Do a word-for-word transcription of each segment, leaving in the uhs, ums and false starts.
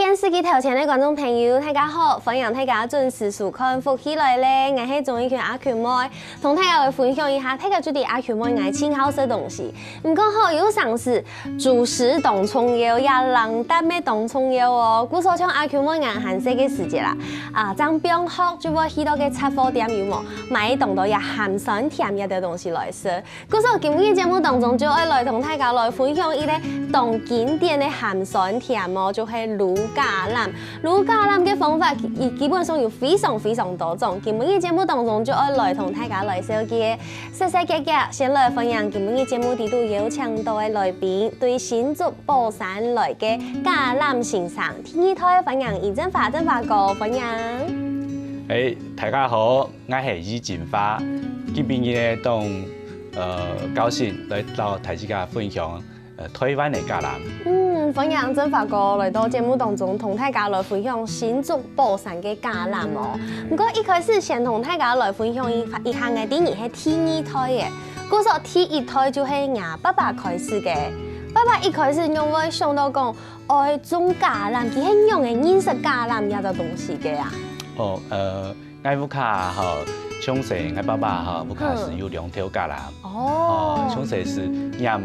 電視機頭前个觀眾朋友，大家好！歡迎大家準時收看《福氣來了》，𠊎係鍾意群阿群妹，同大家來分享一下，大家知知阿群妹𠊎盡好食東西。毋過吼，有成時主食當重要，也零嗒仔當重要哦。故所像阿群妹𠊎還細个時節啦，啊，正放學就會去到該雜貨店有無，買當多也鹹酸甜个東西來食。 故所今日節目當中就愛來同大家來分享一個當經典个鹹酸甜哦，就係滷芥藍。滷芥藍个方法，佢基本上有非常非常多種。今日節目當中就愛來同大家來紹介。細細格格，先來歡迎今日節目裡肚邀請到个來賓，對新竹寶山來个芥藍先生。第二代歡迎余振華，振華哥，歡迎。誒，大家好， 𠊎係余振華，今晡日呢當呃高興來到大自家分享呃臺灣个芥藍。嗯，歡迎振華哥來到節目當中，同大家來分享新竹寶山个芥藍哦。毋過一開始先同大家來分享一一下个，你係第二代个，故所第一代就係若爸爸開始个。爸爸一開始仰會想到講愛種芥藍，佢係仰仔認識芥藍這兜東西个啊？哦，呃， 𠊎屋下吼，從細𠊎爸爸吼屋下係有兩頭芥藍，哦，從細係拈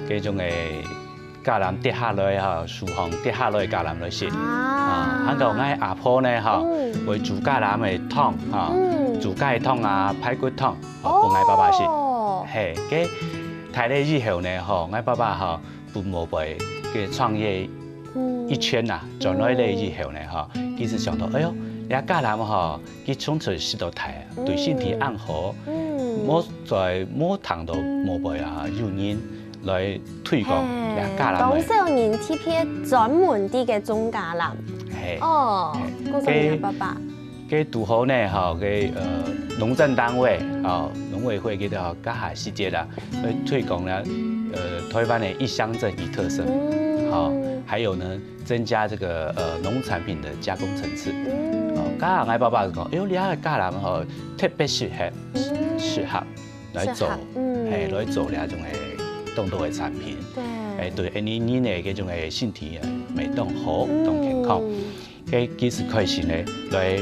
該種个芥藍跌下來吼，樹項跌下來个芥藍來食，啊，還過𠊎阿婆呢吼，會煮芥藍个湯吼，煮雞湯啊、排骨湯，分𠊎爸爸食，係，該大了以後呢吼，𠊎爸爸吼分外背个創業一圈啊，轉來了以後呢吼，佢就想到，哎喲，這芥藍吼， 佢從細食到大，對身體恁好，無再無聽到外背啊有人來推廣這芥藍个。當少人特別專門在該種芥藍。係，哦，故所你爸爸。該堵好呢，吼，該呃農政單位，吼，農委會該兜該下時節啦，來推廣了呃臺灣个一鄉鎮一特色，吼，還有呢 增加這個呃農產品的加工層次。哦，該下𠊎爸爸就講，哎喲，這个芥藍吼特別適合適合來做，係，來做這種个當多个產品，係，對，恁樣人个這種个身體啊，會當好，當健康。該其實開始呢，來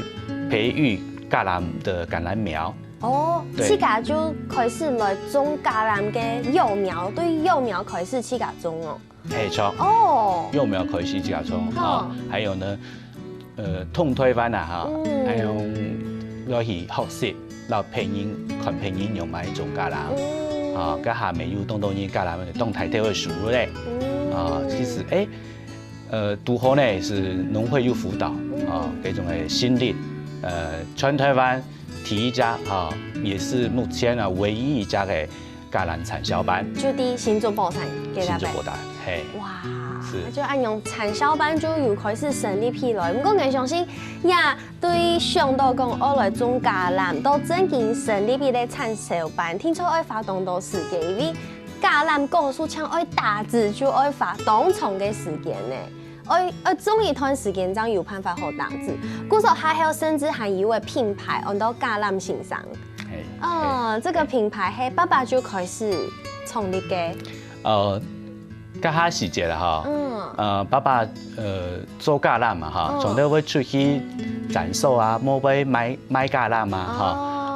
培育芥藍的橄欖苗。哦，自家就開始來種芥藍个幼苗，對幼苗開始自家種哦。 係，著。哦，幼苗開始自家種，吼，還有呢，呃，通臺灣啊，吼，還有愛去學習，摎別人看別人仰般種芥藍，啊，該下面有當多人芥藍當大條个樹咧，啊，其實誒，呃，堵好呢係農會有輔導，啊，該種个成立，呃，全臺灣第一家，啊，也是目前啊唯一一家个 芥藍產銷班。就在新竹寶山該搭。新竹寶山，係。哇，係，就恁樣產銷班就有開始成立起來。毋過𠊎相信，也對想到講愛來種芥藍，到正經成立一個產銷班，聽說愛花當多時間，因為芥藍果樹淨愛打籽就愛花當長个時間呢。 愛愛種一段時間正有辦法好打籽。故所下後甚至還有一個品牌安到芥藍先生。哦，這個品牌係爸爸就開始創立个。呃，該下時節啦吼，嗯，呃，爸爸呃做芥藍嘛吼，從頭會出去斬樹啊，無會賣賣芥藍嘛吼，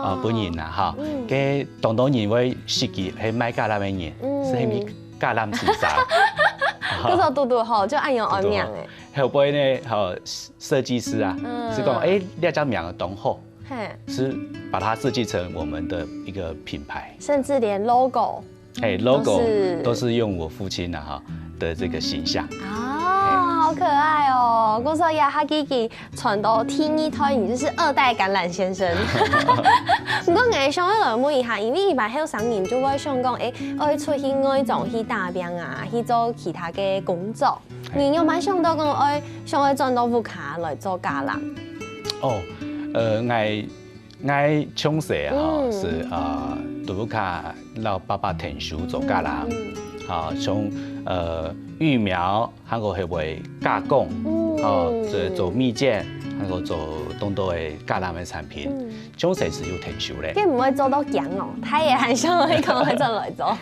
呃，分人啦吼，該當多人會識佢係賣芥藍个人，係因為 芥藍先生。故所堵堵好，就恁樣安名誒。後背呢，吼設計師啊，係講，誒，這隻名當好，係，係把它設計成我們的一個品牌，甚至連logo，誒，logo都是用我父親啊哈的這個形象。啊，好可愛哦！故所也下記記 傳到第二代，你就是二代橄欖先生。毋過𠊎想愛來問一下，因為一般後生人就會想講，誒，愛出去外庄去打拚啊，去做其他个工作。你有無想到講愛想愛轉到屋下來做家人？哦，呃，𠊎𠊎從細啊，係啊，都屋下摎爸爸𢯭手做家人，啊，從呃育苗， 還過係會加工，哦，做做蜜餞，還過做當多个家人个產品，從細係有𢯭手咧。該毋會做到驚哦，佢也還想愛講愛轉來做。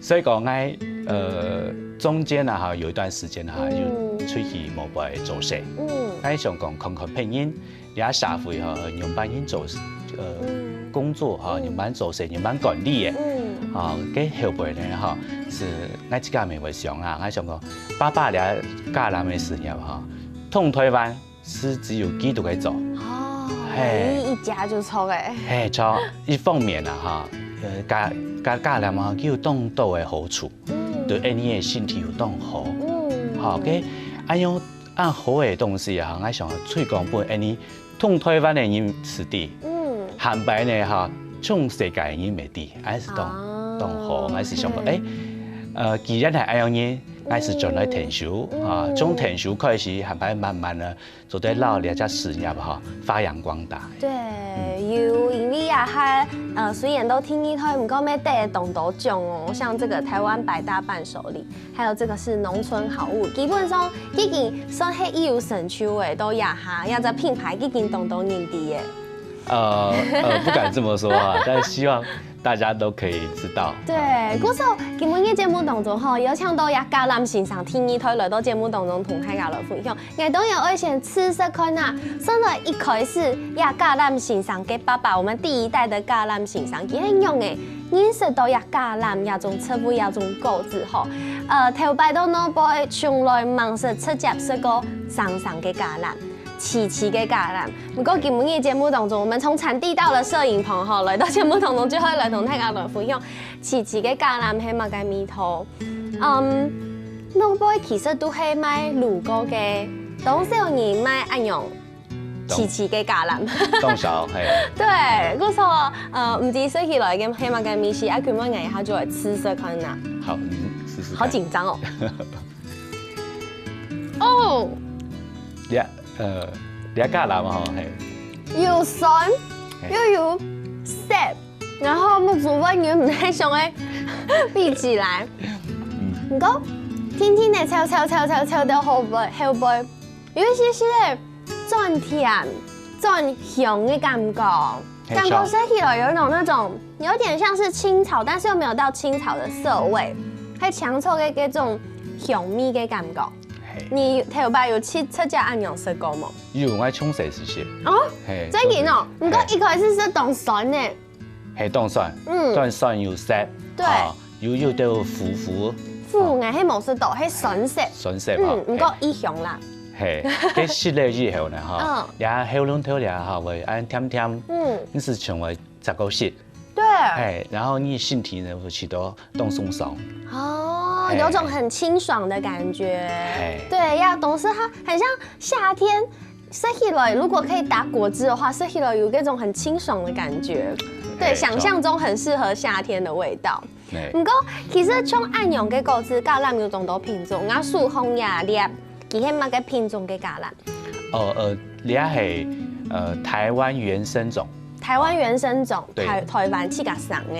所以講，𠊎呃中間啊哈，有一段時間哈，有出去外背做事。嗯，𠊎想講看看別人，這社會吼，仰般人做，呃，嗯，工作吼，嗯，仰般做事，仰般管理个。嗯，吼，該後背呢吼，係𠊎自家也會想啊，𠊎想講，爸爸這橄欖个事業吼，通台灣 係只有佢兜个做。哦，嘿，你一家就錯个。嘿，著，一方面啊哈，呃，橄橄橄欖啊，佢有當多个好處，嗯，對𫣆俚个身體有當好。嗯，好，該恁樣恁好个東西啊，𠊎想推廣分𫣆俚通台灣个人食知，嗯，下擺呢哈，全世界个人也知，還係當，哦，當好，還係想講，嗯，誒，呃，既然係恁樣呢，還係轉來𢯭手啊，嗯，從𢯭手開始，下擺慢慢个 做得摎這隻事業哈發揚光大。對，有，因為啊，佢呃雖然都第二代，毋過乜得當多獎哦，像這個台灣百大伴手禮，還有這個是農村好物，基本上已經算係已有成就誒，到這下，這隻品牌已經當多人知誒。呃呃，不敢這麼說啊，但希望 大家都可以知道。對，故所今晡日節目當中吼，邀請到這橄欖先生第二代來到節目當中同大家來分享。𠊎當然愛先試食看啊，先來一開始這橄欖先生个爸爸，我們第一代的橄欖先生，佢係仰仔認識到這橄欖這種植物這種果子吼。呃，頭擺到外背從來吂識直接食過生生个橄欖。 萋萋个橄欖。毋過今晡日節目當中，我們從產地到了攝影棚吼，來到節目當中就會來同大家來分享萋萋个橄欖係麼个味道。嗯，外背其實都係賣滷過个，當少人賣恁樣萋萋个橄欖。當少，嘿。對，故所呃，毋知食起來个係麼个味緒，啊，今晡日𠊎一下就來試食看啊。好，你試試看。好緊張哦。哦，這呃，這橄欖吼，嘿，有酸，嘿，又有澀，然後目珠會忍毋耐想愛閉起來。嗯，毋過，定定仔噍噍噍噍噍到後背，後背有一息息仔轉甜、轉香个感覺，嘿，感覺食起來有一種那種有點像是青草，但是又沒有到青草的澀味，還強烈的這種香味的感覺。嘿，你頭擺有試食過恁樣食過無？有，𠊎從細就食。哦，嘿，正經哦，毋過一開始係當酸呢。嘿，當酸，嗯，當酸又澀，對，啊，又有兜苦苦，苦，𠊎係無食到，係酸澀，酸澀哈，嗯，毋過異香啦。嘿，該食了以後呢，哈，嗯，這喉嗹頭這哈會恁甜甜，嗯，你係像會 食過食。對，嘿，然後你身體呢會覺得當鬆爽。哦，嘿，有種很清爽的感覺。嘿，對，這東西它很像夏天，食起來如果可以打果汁的話，食起來有那種很清爽的感覺。對，嘿，想像中很適合夏天的味道。嘿，毋過其實像恁樣个果子，橄欖有當多品種，𠊎手項這粒，佢係麼个品種个橄欖？ 哦，呃，這係呃台灣原生種。台灣原生種，對，台台灣自家生个。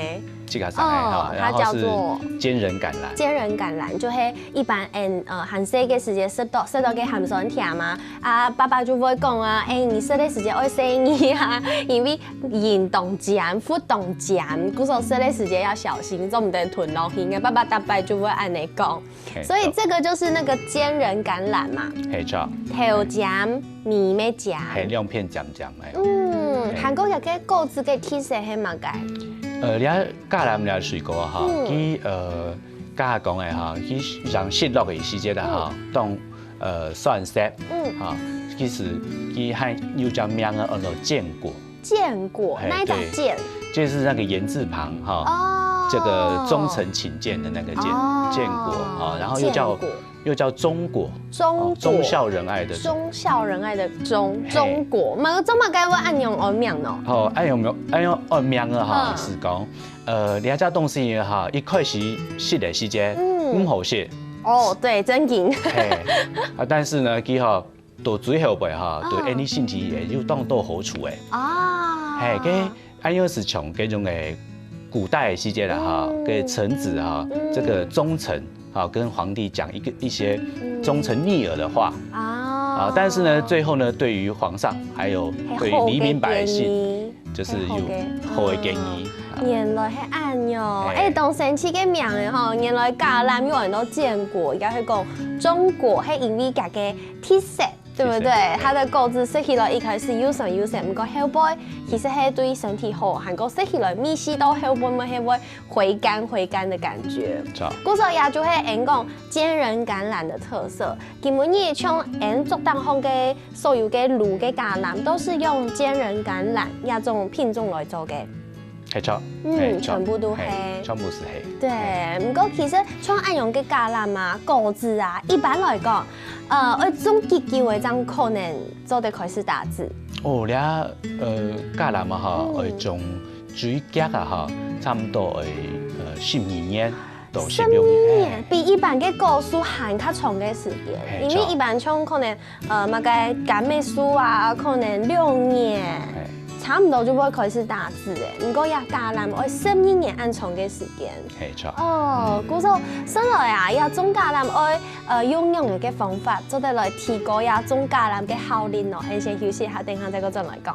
自家生个哈，哦，然後是它叫做堅忍橄欖。堅忍橄欖，就係一般嗯呃還細个時節食到食到个鹹酸甜嘛，啊爸爸就會講啊，誒，你食个時節愛細義啊，因為仁當尖，核當尖，故所食个時節要小心，做毋得吞落去。𠊎爸爸逐擺就會恁樣講。 嘿，所以這個就是那個堅忍橄欖嘛。嘿，著。頭尖尾乜尖。嘿，兩片尖尖，嘿。嗯，還過這個果子个特色係麼个？呃，這橄欖這水果哈，嗯，佢呃，剛才講个哈，佢像食落个時節啦哈，當呃酸澀，嗯，哈，其實佢還有隻名啊，安到堅果。 堅果，嘿，哪一隻堅？對，就是那個言字旁哈，哦，這個忠誠請見的那個見，哦，堅果哈，然後又叫堅果，又叫忠果，忠果，哦，忠孝仁愛的忠。忠孝仁愛的忠，嘿，忠果，嘛，做麼个會恁樣安名呢？哦，恁樣安名个哈，嗯，係講，呃，這隻東西哈，一開始食个時節，嗯，毋好食。哦，對，正經。嘿，啊，但是呢，佢哈， 到最後尾哈，對𫣆俚身體也有當多好處誒。啊，嘿，該恁樣係像該種誒古代个時節啦哈，該臣子哈，這個忠臣哈，跟皇帝講一個一些忠臣逆耳的話啊，但是呢，最後呢，對於皇上還有對於黎民百姓，就是有好个建議。原來係恁樣，哎，當神奇个名仔吼，原來橄欖有很多堅果，應該係講種果，係因為佢个特色，對不對？特色，對。它的果子食起來一開始又酸又澀，毋過後背其實係對身體好，還過食起來味緒到後背乜係會回甘回甘的感覺。著。故所也就係𫣆講堅仁橄欖的特色。今晡日像𫣆桌頂項个所有个滷个橄欖，都是用堅仁橄欖這種品種來做个。 係著，嗯，係著，全部都係。係，全部係係。對，係。毋過其實像恁樣个橄欖啊、果子啊，一般來講，呃，愛種幾久个正可能做得開始打籽？哦，這，呃，橄欖啊吼，嗯。愛種最遽啊吼，差毋多愛，呃，十二年到十六年。十二年，係。比一般个果樹還較長个時間，係，因為一般像可能 呃，麼个柑仔樹啊，可能六年，係。差毋多就會開始打籽了。毋過這橄欖愛十二年恁長个時間。係，著。哦，故所，算來啊，這種橄欖愛，呃，用仰仔个方法，做得來提高這種橄欖个效率哦。𫣆先休息一下，等下再過轉來講。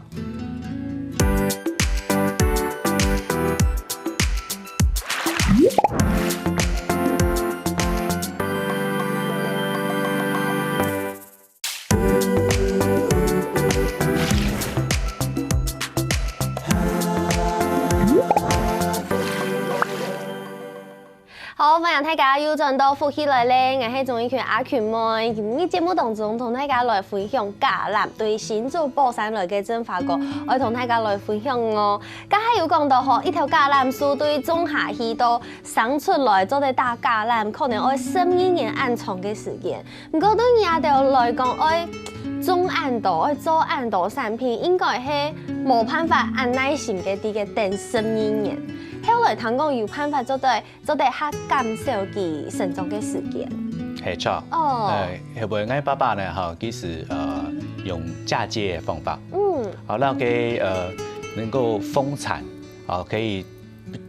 好，歡迎大家又轉到福氣來了，𠊎係鍾意群阿群妹。今日節目當中同大家來分享橄欖，對新竹寶山來个鄭華哥，愛同大家來分享哦。剛才有講到吼，一條橄欖樹對種下去到生出來做得打橄欖，可能愛十二年恁長个時間。 毋過對你兜來講，愛種恁多，愛做恁多產品，應該係無辦法恁耐心个在該等十二年。後來聽講有辦法做得，做得較減少佢成長个時間。係，著。哦。呃，後尾𠊎爸爸呢，吼，其實，呃，用嫁接个方法，嗯。好，讓佢，呃，能夠豐產，好，可以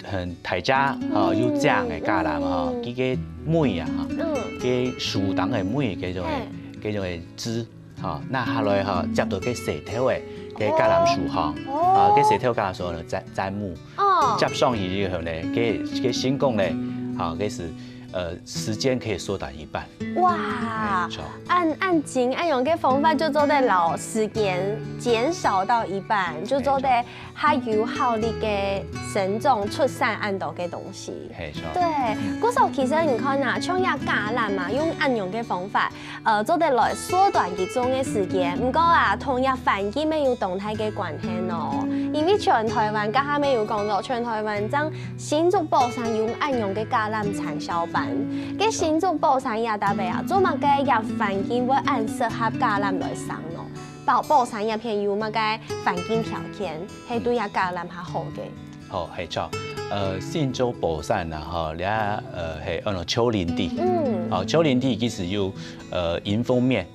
很大隻，吼，嗯。有靚个橄欖，吼，嗯。佢个尾啊，吼，嗯。佢樹頂个尾，該種个，嘿。該種个枝，吼，拿下來，吼，接到該細頭个，該橄欖樹，吼，哦。啊，該細頭橄欖樹呢，砧，砧木，哦。接上去以後呢，該，該成功呢，吼，該係，呃，時間可以縮短一半。哇，哎，著。恁，恁緊，恁樣个方法就做得摎時間減少到一半，就做得 較有效率个生長出產恁多个東西。係，著。對，故所其實你看啊，像這橄欖啊，用恁樣个方法，呃，做得來縮短佢種个時間。毋過啊，同這環境乜有當大个關係哦。因為全台灣，剛剛乜有講到，全台灣正新竹寶山有恁樣个橄欖產銷班。該新竹寶山這搭位啊，做麼个這環境會恁適合橄欖來生哦？ 寶，寶山這片有麼个環境條件，係對這橄欖較好个？好，係，著。呃，新竹寶山啊，吼，這，呃，係安到丘陵地。嗯。哦，丘陵地其實有，呃，迎風面、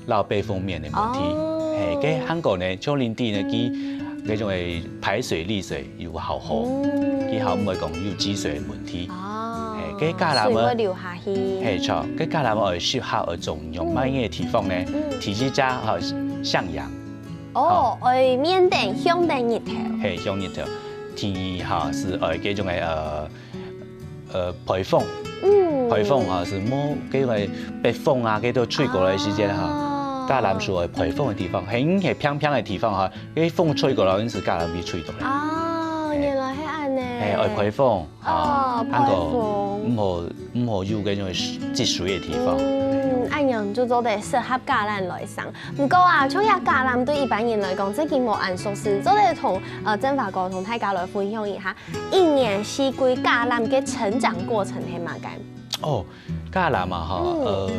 摎背風面个問題。哦。係，該還過呢，丘陵地呢，佢該種个排水利水有較好，嗯。佢較毋會講有積水个問題。哦。係，該橄欖啊，水會流下去。係，著，該橄欖愛適合愛種仰般个地方呢？嗯。第一隻，吼，向陽。 哦，愛面頂向等日頭。係，向日頭。第二哈，係愛該種个，呃，呃，背風。嗯。背風哈，係無該个北風啊，該兜吹過來个時間哈，哦。橄欖樹愛背風个地方，係，係平平个地方哈，該風吹過來，因此橄欖會吹到來。哦，係。原來係恁呢。係，愛背風。 哦，啊，還過背風。毋好，毋好有該種積水个地方。嗯，恁樣就做得適合橄欖來生。毋過啊，像這橄欖對一般人來講，真經無恁熟識，做得同，呃，鄭華哥同大家來分享一下，一年四季橄欖个成長過程係麼个？哦，橄欖啊，吼，嗯。呃，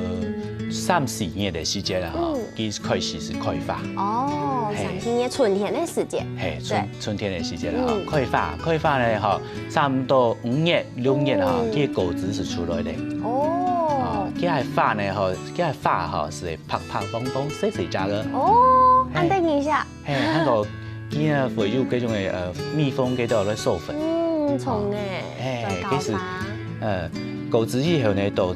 三四月个時間啊，吼，嗯。佢開始係開花。哦，係。三四月春天个時節。係，春，對。春天个時節啊，吼，嗯。開花，開花呢，吼，差毋多五月、六月啊，嗯。佢个果子係出來个。哦。啊，佢个花呢，吼，佢个花吼，係白白黃黃、細細隻个。哦，係。恁得人惜。係，還過佢啊，會有該種个，呃，蜜蜂該兜來授粉。嗯，蟲仔，哦。係，來搞它。其實，呃，果子以後呢，都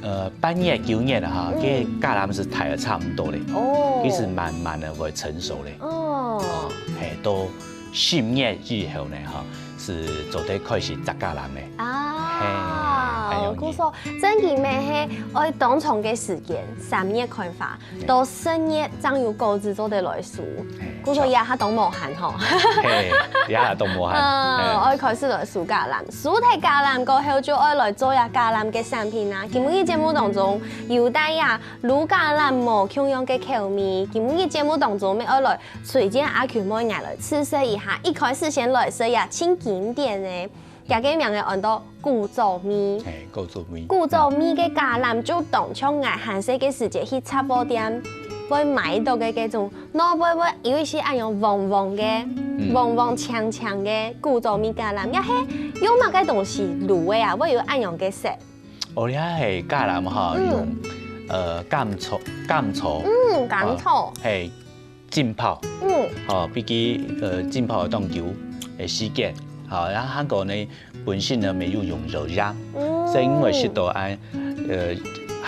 呃，八月、九月啊，哈，嗯。該橄欖係大个差毋多咧。哦。其實慢慢个會成熟咧。哦。哦，係，到十月以後呢，哈，就做得開始摘橄欖个。啊，嘿，恁樣。故所正經乜係愛當長个時間，三月開花，到十月正有果子做得來收。嘿，故所也還當無閒吼。嘿，也還當無閒。嗯，嘿。愛開始來收橄欖，收忒橄欖過後就愛來做這橄欖个產品啊。今日節目當中有帶這滷橄欖無共樣个口味，今日節目當中乜愛來 推薦阿Q妹𠊎來試食一下，一開始先來試一下盡經典个，佢个名个安到古早味。嘿，古早味。古早味个橄欖就當像𠊎還細个時節去雜貨店會買到个該種，外背會有一息恁樣黃黃个、黃黃青青个古早味橄欖，也係用麼个東西滷个啊，會有恁樣个色。哦，這係橄欖吼，用呃甘草，甘草，嗯，甘草，嘿， 浸泡。嗯，吼，畢竟呃浸泡當久个時間，吼，然後還過呢本身呢乜有用熱鹽，所以因為食到恁呃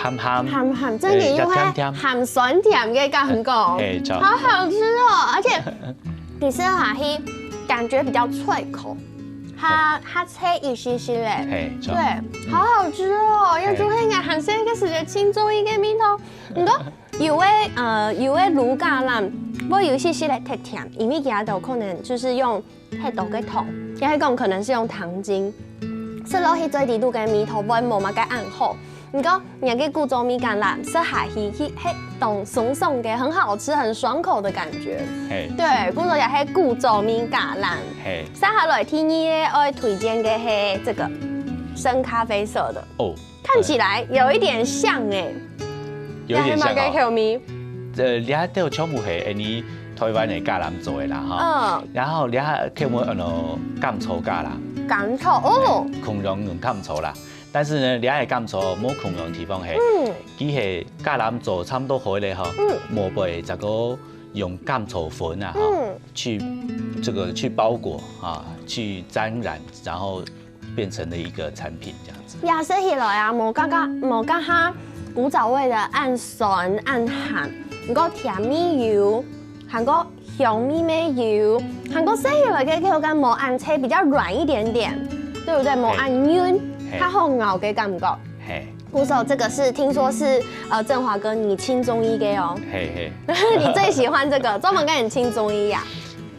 鹹鹹，鹹鹹，正經又係鹹酸甜个感覺，嘿，好好吃哦！而且其實哈，係感覺比較脆口，它它脆一些些嘞，嘿，對，好好吃哦！要煮很感很深一個時節，輕鬆一個味道，你都 有个呃有个滷橄欖會有一息息个忒甜，因為佢兜可能就係用忒多个糖，也係講可能係用糖精，食落去嘴裡肚个味道會無麼个恁好。毋過，若个古早味橄欖食下去，佢係當鬆爽个，很好吃，很爽口的感覺。嘿，對，故所也係古早味橄欖。嘿，接下來第二个愛推薦个係這個深咖啡色的。哦， 看起來有一點像欸，有一點像哦。這係麼个口味？呃，這兜全部係恁呢台灣个橄欖做个啦，哈。嗯，然後這口味安到甘草橄欖，甘草哦，共樣用甘草啦。但是呢，這个甘草無共樣个地方係，嗯，佢係橄欖做差不多好咧吼，嗯，無會再過用甘草粉啊，哈，嗯，去這個去包裹啊，去沾染，然後 變成了一個產品這樣子。這食起來啊，無加加無加下古早味个恁酸恁鹹，毋過甜味有，還過香味乜有，還過食起來个口感無恁脆，比較軟一點點，對不對？無恁韌，嘿，較好咬个感覺。嘿，故所這個是聽說是呃振華哥你盡中意个哦。嘿嘿，你最喜歡這個，專門跟你盡中意呀。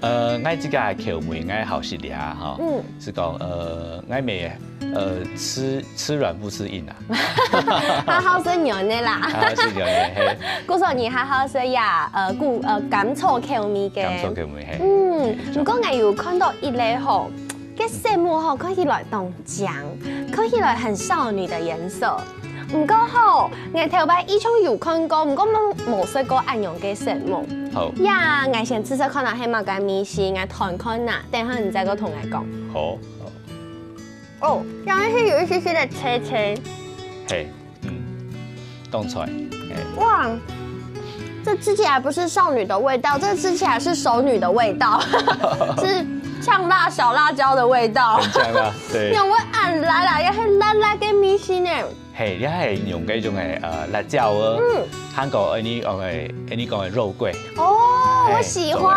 呃，𠊎自家个口味，𠊎好食个吼，嗯，係講，呃，𠊎乜，呃，吃吃軟不吃硬啊，好好食軟个啦，好好食軟个，嘿，故所你好好食呀，呃，古呃甘草口味个，甘草口味，嘿，嗯，毋過𠊎有看到一個吼，个色目吼，看起來當靚，看起來很少女的顏色。毋過吼，𠊎頭擺以前有看過，毋過無無食過恁樣个色目。好。呀，𠊎先試試看啊，係麼个味緒，𠊎吞看啊，等下你再過同𠊎講。好。哦，這樣係有一些些个青青。嘿，嗯，當脆，嘿。哇，這吃起來不是少女的味道，這吃起來是熟女的味道，是嗆辣小辣椒的味道。很嗆辣，對。有無恁辣啦？也係辣辣个味緒呢。 嘿，這係用該種个呃辣椒哦，嗯，還過恁呢講个恁呢講个肉桂。哦，嘿，我喜歡，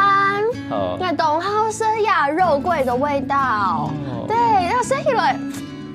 哦，那種好吃呀，肉桂的味道。哦，對，那吃起來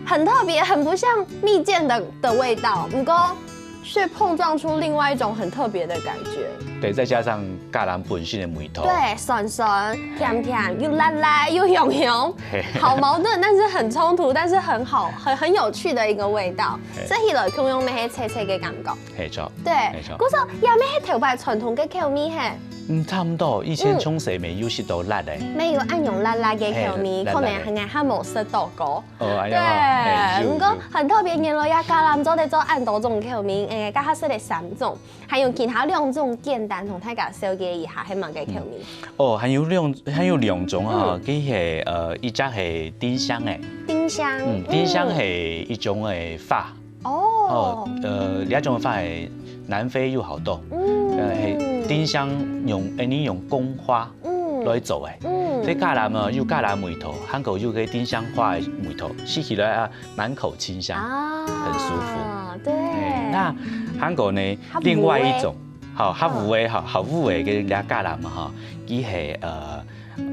很特別，很不像蜜餞的的味道，不過卻碰撞出另外一種很特別的感覺。對，再加上橄欖本身的味道。對，酸酸甜甜，又辣辣又香香，嘿，好矛盾，但是很衝突，但是很好，很很有趣的一個味道。 食起來共樣乜係脆脆个感覺。係著，對，係著。故所也乜係頭擺傳統个口味係。嗯，差毋多，以前從細乜有食到辣个。乜有恁樣辣辣个口味，可能還還無食到過。哦，哎呀，對，毋過很特別，原來這橄欖做得做恁多種口味，誒，這下食了三種，還有其他兩種簡單同大家紹介一下，係麼个口味？哦，還有兩還有兩種啊，佢係呃，一隻係丁香个。 丁香，嗯，丁香係一種个花。哦，呃，這種花係南非有好多，嗯，呃，係丁香用，恁呢用公花，嗯，來做个。嗯，這橄欖呢有橄欖味道，還過有个丁香花个味道，食起來啊滿口清香，啊，很舒服。對，那還過呢，另外一種，好，較烏个，好烏个个這橄欖哈，佢係呃。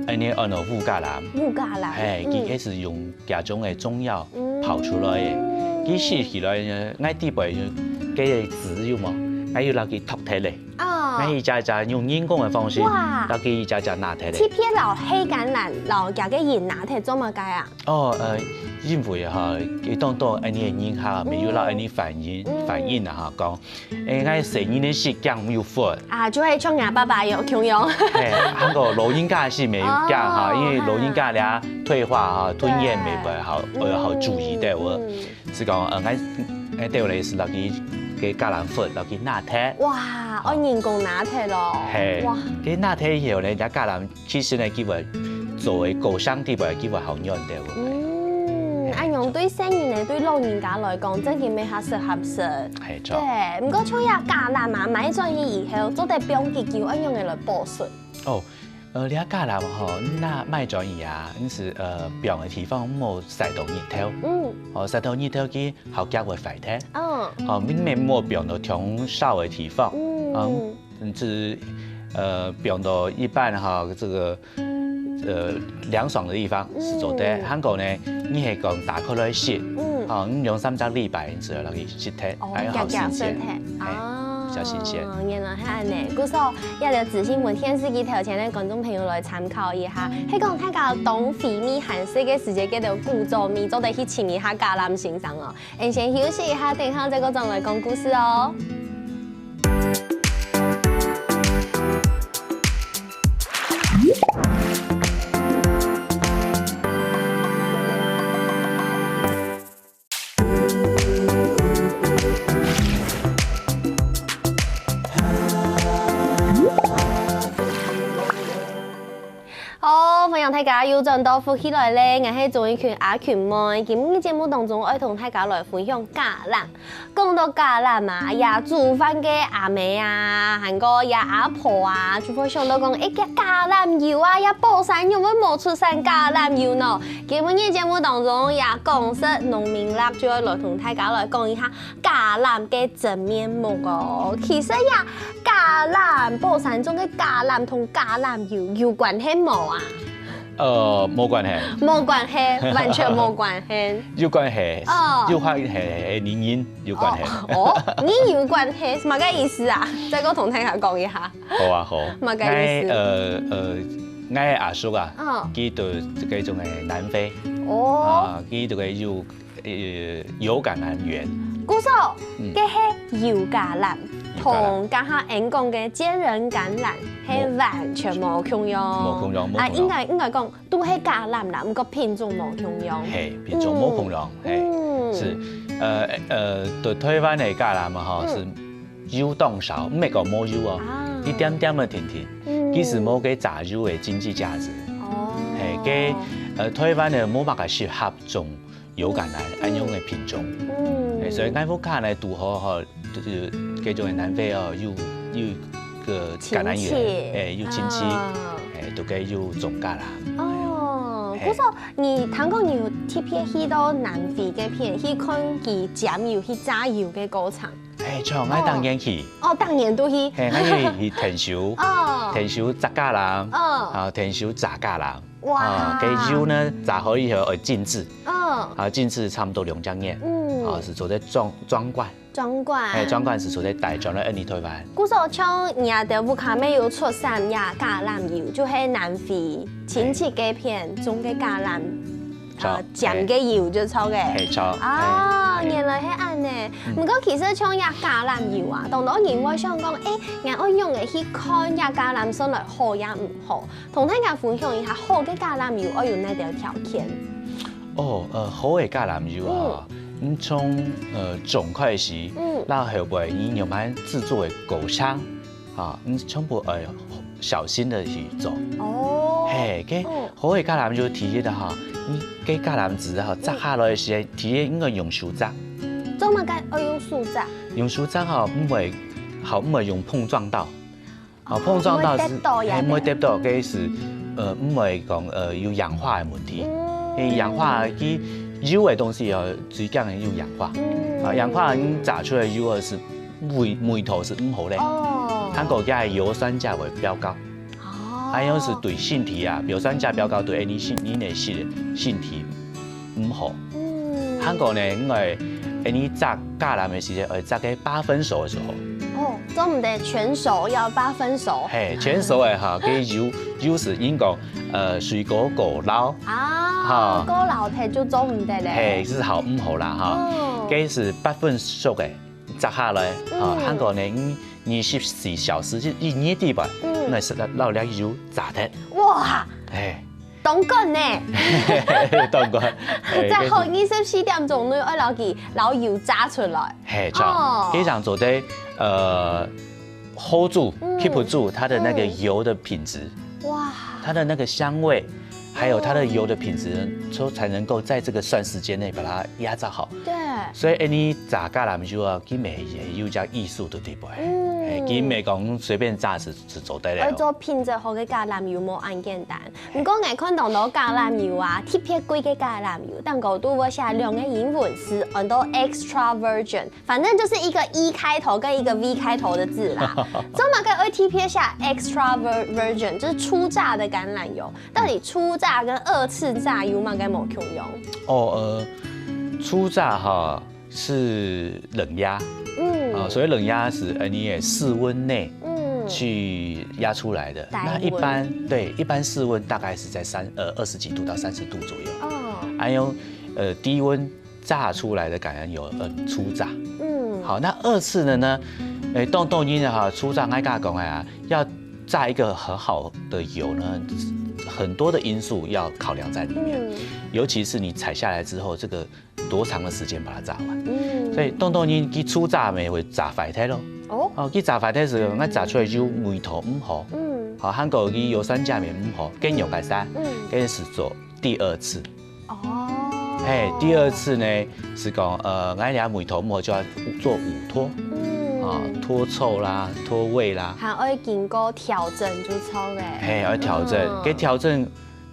恁呢安到烏加蘭。烏加蘭，嘿，嗯。佢係用該種个中藥嗯。泡出來个。佢食起來呢，𠊎底背有該个籽有無？𠊎有摎佢擇忒咧。哦。𠊎一隻隻用人工个方式，哇。摎佢一隻隻拿忒咧。特別摎黑橄欖，摎佢个仁拿忒做麼个啊？哦，呃，因為哈，佢當多恁呢个人哈，嗯。沒有摎恁呢反應，嗯。反應啊哈，講，誒，𠊎細人仔食驚有發。啊，就係像𠊎爸爸有共樣。嘿，還過老人家係沒有驚哈，哦，因為老人家咧退化哈，吞嚥沒辦法好，嗯。呃，好注意的，我嗯。是講，呃，𠊎，𠊎對我來說，摎佢个橄欖核，摎佢拿忒。哇，哦。愛人工拿忒咯。嘿，哇。佢拿忒以後呢，人家橄欖 其實呢，佢會做个高山地方，佢會好軟个。嗯，嘿，恁樣對細人仔，對老人家來講，正經乜較適合食。嘿，著。對，毋過像這橄欖啊，買轉去以後，做得放幾久，愛仰般來保存？哦，呃，這橄欖吼，若買轉去啊，你係，呃，放个地方莫曬到日頭。嗯。哦，曬到日頭佢好遽會壞忒。嗯。哦，你乜莫放到忒燒个地方。嗯。嗯， 嗯，就是，呃，放到一般哈，這個，呃，涼爽的地方係做得。嗯。還過呢，你係講打開來食，嗯。啊，你兩三隻禮拜之後，摎佢食忒，哦，還有好新鮮。遽遽食忒。嘿，哦，比較新鮮。原來係恁呢。故所，這條資訊分電視機頭前个觀眾朋友來參考一下。係講大家當肥膩寒食个時節，該兜古早味做得去尋一下橄欖先生哦。 𫣆先休息一下，等下再過轉來講故事哦。好，歡迎大家又轉到福氣來了，𠊎係鍾意群阿群妹。今日節目當中，愛同大家來分享橄欖。 講到橄欖啊，這煮飯个阿姆啊，還過這阿婆啊，就會想到講，欸，這橄欖油啊，這寶山仰會無出產橄欖油呢？今晡日節目當中，這講食農民樂就會來同大家來講一下橄欖个真面目哦。其實這橄欖，寶山種个橄欖同橄欖油有關係無啊？ 呃，無關係。無關係，完全無關係。有關係，哦。有關係，人人有關係。哦，哦，人有關係，麼个意思啊？再過同大家講一下。好啊，好。麼个意思？𠊎，呃，呃，𠊎个阿叔啊，哦。佢就這個種个南非，哦。啊，佢就个有 呃，油橄欖園。故所，嗯。該係油橄欖，油橄欖。同頭下𫣆講个堅仁橄欖係完全無共樣。無共樣，無共樣。啊，應該，應該講，都係橄欖啦，毋過品種無共樣。嘿，品種無共樣，嗯。嘿，嗯。是，呃，呃，對台灣个橄欖啊，吼，嗯。是油當少，毋係講無油哦，啊。一點點个定定，嗯。其實無該炸油个經濟價值。哦。嘿，該，呃，台灣个無麼个適合種 油橄欖，恁樣个品種。嗯。欸，所以𠊎屋下呢，堵好吼，就是該種个南非哦，有，有一個橄欖園，親戚。欸，有親戚，啊。欸，都該有種橄欖。哦，嘿。故所你聽講你有特別去到南非該片，去看佢拈油、去榨油个過程。欸，像，𠊎當然去。哦，當然都去。嘿，𠊎去，去𢯭手，哦。𢯭手榨橄欖，哦。啊，𢯭手榨橄欖。 哇。啊，該油呢，榨好以後愛靜置。嗯。啊，靜置差不多兩隻月。嗯。啊，係做得裝，裝罐。裝罐。欸，裝罐係做得帶轉來𫣆俚台灣。故所像你兜屋下乜有出產這橄欖油，就係南非親戚該片種个橄欖，著。啊，拈个油就著个。嘿，著。啊，嘿，嘿。原來係恁呢。嗯。毋過其實像這橄欖油啊，當多人會想講，欸，𠊎愛仰仔去看這橄欖算來好也毋好。 同大家分享一下，好个橄欖油愛有哪兜條件？哦，呃，好个橄欖油啊，嗯。你從，呃，種開始，嗯。到後尾你慢慢製作个過程，啊，你全部愛小心个去做。哦。嘿，該，嗯。好个橄欖油第一个哈，你該橄欖子哈，摘下來个時間，第一應該用手摘。做麼个愛用手摘？用手摘哈，毋會，好，毋會用碰撞到。 哦，碰撞到係，哦，毋會跌倒呀，嘿，毋會跌倒，該係，呃，毋會講，呃，有氧化个問題。嗯。因為氧化，佢油个東西哦，最驚有氧化。嗯。啊，氧化你榨出來油係味，味道係毋好咧。哦。還過佢个油酸價會飆高。哦。恁樣係對身體啊，尿酸鉀比較高，對𫣆俚身，人个身，身體毋好。嗯。還過呢，因為𫣆俚榨橄欖个時節，愛榨个八分熟个時候。哦，做毋得全熟，要八分熟。嘿，全熟个哈，佢油，油係應該，呃，水果過老。啊，哈。過老忒就做毋得咧。嘿，係好毋好啦哈。哦。佢係八分熟个，榨下來，哈，嗯。還過呢，你二十四小時就一日底吧，嗯。該係老老油榨忒。哇，嘿，當趕呢！當趕。嘿，在後二十四點鐘內，愛摎佢摎油榨出來。嘿，著哦。非常做得，呃，hold 住嗯，keep 住它的那個嗯油的品質，哇，它的那個香味，還有它的油的品質，說才能夠在這個算時間內把它壓榨好。對，所以，哎，你榨橄欖油啊，佢乜係有一隻藝術的地步，嗯哎，佢乜講隨便榨係，係做得了。愛做品質好个橄欖油無恁簡單。毋過𠊎看到到橄欖油啊，特別貴个橄欖油，頂高都會寫兩個英文字，安到 extra virgin，反正就是一個 E 開頭跟一個 V 開頭的字啦。做麼个愛特別寫 extra vir- virgin，就是初榨的橄欖油？到底初榨跟二次榨有麼个無共樣？哦，呃，初榨哈是冷壓，嗯啊，所謂冷壓係，呃，你也室溫內嗯去壓出來的。低溫那一般，對，一般室溫大概是在三，呃，二十幾度到三十度左右。哦，還有，呃，低溫榨出來的橄欖油，呃，初榨。嗯，好，那二次的呢？哎，當當然哈，初榨𠊎頭先講个啊，要榨一個很好的油呢，很多的因素要考量在裡面，嗯尤其是你採下來之後，這個多長的時間把它榨完。嗯，所以當當然佢初榨乜會榨壞忒咯。哦，哦，佢榨壞忒時，𠊎榨出來油味道毋好。嗯好，還過佢油酸鉀乜毋好，該仰般算？嗯，該係做第二次。哦，嘿，第二次呢係講，呃，𠊎這味道毋好就要做五脫。嗯啊，脫臭啦，脫味啦。還愛經過調整就著个。嘿，愛調整，嗯該調整，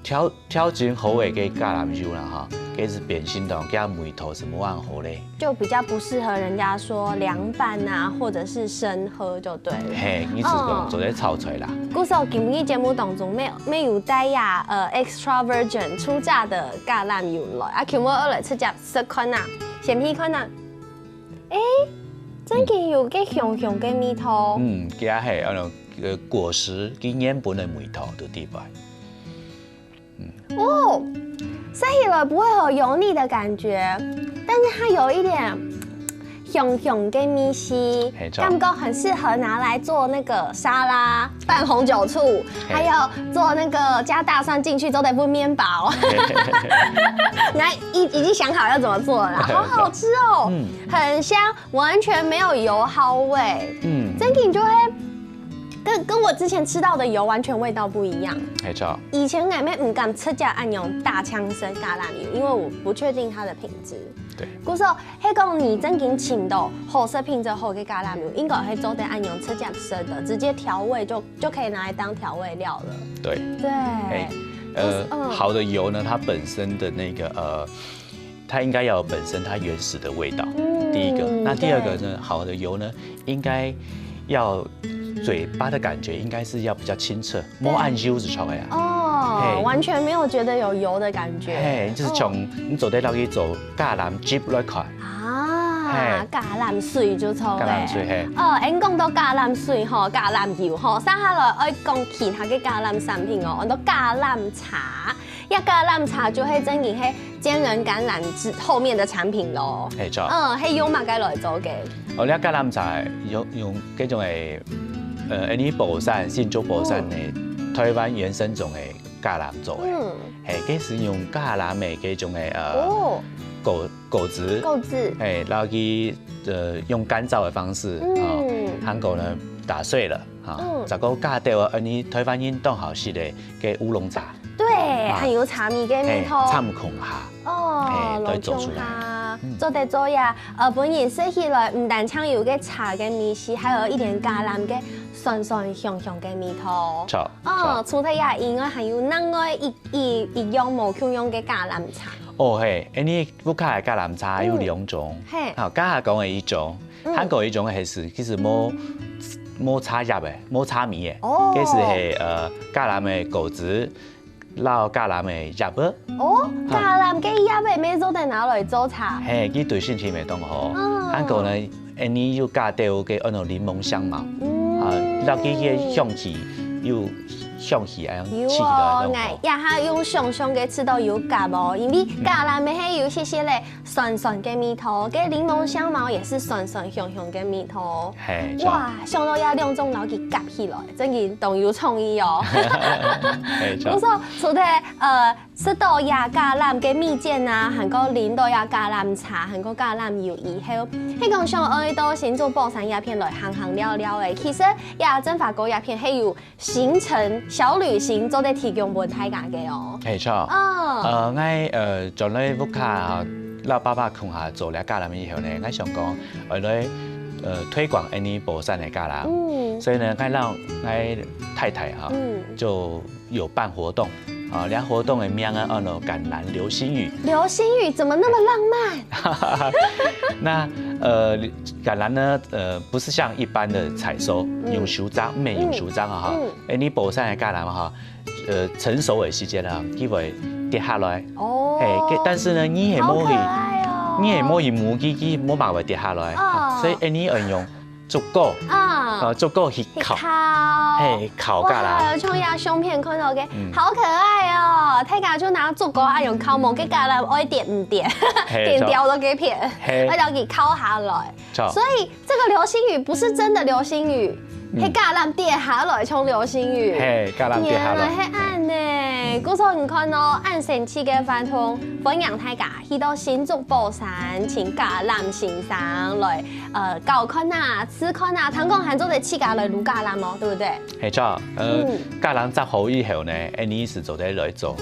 調，調整好个該橄欖油啦哈，該係變成講該味道係無恁好咧。就比較不適合人家說涼拌啊，或者是生喝就對了。嘿，你係講嗯做得炒出來啦。故所今日節目當中，乜，乜有帶呀，呃，extra virgin 初榨的橄欖油來，啊，今日愛來直接食看啊，先試看啊。誒，真个有个香香个味道。嗯，佢係，呃，果實跟原本的味道都在裡背。哦，吃起來不會很油膩的感覺，但是它有一點香香个味緒，沒錯感覺很適合拿來做那個沙拉，拌紅酒醋，嘿還有做那個加大蒜進去做得燜麵包。那已已經想好要怎麼做了啦，好好吃哦，嗯很香，完全沒有油耗味，嗯，真个就會跟跟我之前吃到的油完全味道不一樣。沒錯。以前𠊎乜毋敢直接恁樣大嗆食橄欖油，因為我不確定它的品質。對。故所，係講你真經尋到好食品質好个橄欖油，應該係做得恁樣直接食的，直接調味就就可以拿來當調味料了。對。對，哎，呃，嗯好的油呢，它本身的那個呃，它應該要有本身它原始的味道。嗯第一個，那第二個對呢，好的油呢，應該要嘴巴的感覺應該是要比較清澈，莫按油就出來啊。哦，嘿完全沒有覺得有油的感覺。嘿，就是從你做得落去做橄欖汁來看。啊嘿，橄欖水就著了。橄欖水嘿。哦，恁講到橄欖水吼，橄欖油吼，接下來愛講其他个橄欖產品哦，安到橄欖茶。呀，橄欖茶就係真个係堅能橄欖汁後面的產品咯。嘿，著。嗯，係用麼个來做个？哦，這橄欖茶用用這種个，呃，𫣆俚寶山，新竹寶山个台灣原生種个橄欖做个。嗯，嘿，這係用橄欖个這種个呃哦，果果子，夠子。嘿，然後佢呃用乾燥的方式，嗯哦，還過呢打碎了，哈嗯，再過加掉啊，𫣆俚台灣人當好食个个烏龍茶，對，還有茶米个味嘿，道。摻共下。哦，嘿，都做出來。弄香哈嗯做得做呀。呃，本人食起來毋單淨有个茶个味緒，還有一點橄欖个酸酸香香个味道。著，哦，著。除忒這以外，還有另外一一一樣無共樣个橄欖茶。哦嘿，𫣆俚屋下个橄欖茶有兩種，嘿好，頭下講个一種，嗯還過一種係其實無無茶葉个，無茶米个，哦。該就係呃橄欖个果子，摎橄欖个葉仔。哦，啊。橄欖个葉仔乜做得拿來做茶。嘿，佢對身體乜當好。嗯。還過呢，恁呢又加兜个安到檸檬香茅，嗯。啊，摎佢个香氣又香氣恁樣有哦，起起來當好。𠊎這下用想像个試著有合哦，因為橄欖乜係有些些咧 酸酸个味道，該檸檬香茅也係酸酸香香个味道。嘿，著。哇，想到這兩種摎佢合起來，真个當有創意哦。嘿，著。毋過除忒呃食著這橄欖个蜜餞啊，還過啉著這橄欖茶，還過橄欖油以後，係講想愛到新竹寶山這片來行行尞尞个。其實這振發哥這片係有 行程小旅行做得提供分大家个哦。嘿，著。哦。呃，𠊎呃轉來屋下啊，摎爸爸共下做了橄欖以後呢，𠊎想講，愛來呃推廣𠊎等寶山个橄欖。嗯。所以呢，𠊎摎𠊎太太哈，嗯。就有辦活動。啊，這活動个名啊，安到橄欖流星雨。流星雨怎麼那麼浪漫？那呃，橄欖呢，呃，不是像一般的採收，嗯。用手掌，毋係用手掌啊哈。嗯。 欸，你寶山个橄欖哈，呃，成熟个時節啊，佢會跌下來。哦。嘿，該，但是呢，你係無去，好可愛哦。你係無去摸佢，佢無嘛會跌下來。哦。所以，欸，你愛用竹篙，啊。呃，竹篙去敲，去敲。嘿，敲橄欖。哇，像這相片看到个，嗯。好可愛哦！大家就拿竹篙啊，用敲摸，該橄欖愛跌毋跌，嘿，跌掉都該片，嘿。愛將佢敲下來。 著。所以這個流星雨不是真的流星雨，嗯。係橄欖跌下來像流星雨。嘿，橄欖跌下來。原來係恁呢。故所你看哦，恁神奇个活動，歡迎大家去到新竹寶山，請橄欖先生來，呃，搞看啊，試看啊，聽講還做得自家來滷橄欖哦，對不對？嘿，著，呃，嗯。橄欖摘好以後呢，欸，你係做得來做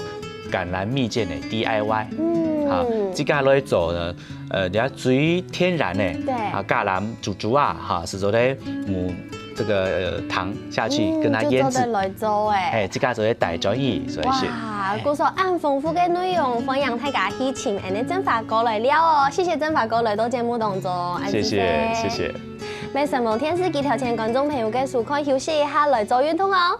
橄欖蜜餞个D I Y。嗯。啊，自家來做呢， 呃，這最天然个，對。啊，橄欖煮煮啊，哈，係做得母這個，呃，糖下去，嗯，跟它醃製。就做得來做欸。嘿，自家做得帶轉去，所以係。哇，故所恁豐富个內容，歡迎大家去尋𠊎等个振發哥來尞哦。謝謝振發哥來到節目當中，恁謝謝，謝謝。謝謝。乜承蒙電視機頭前觀眾朋友个收看，休息一下來做運動哦。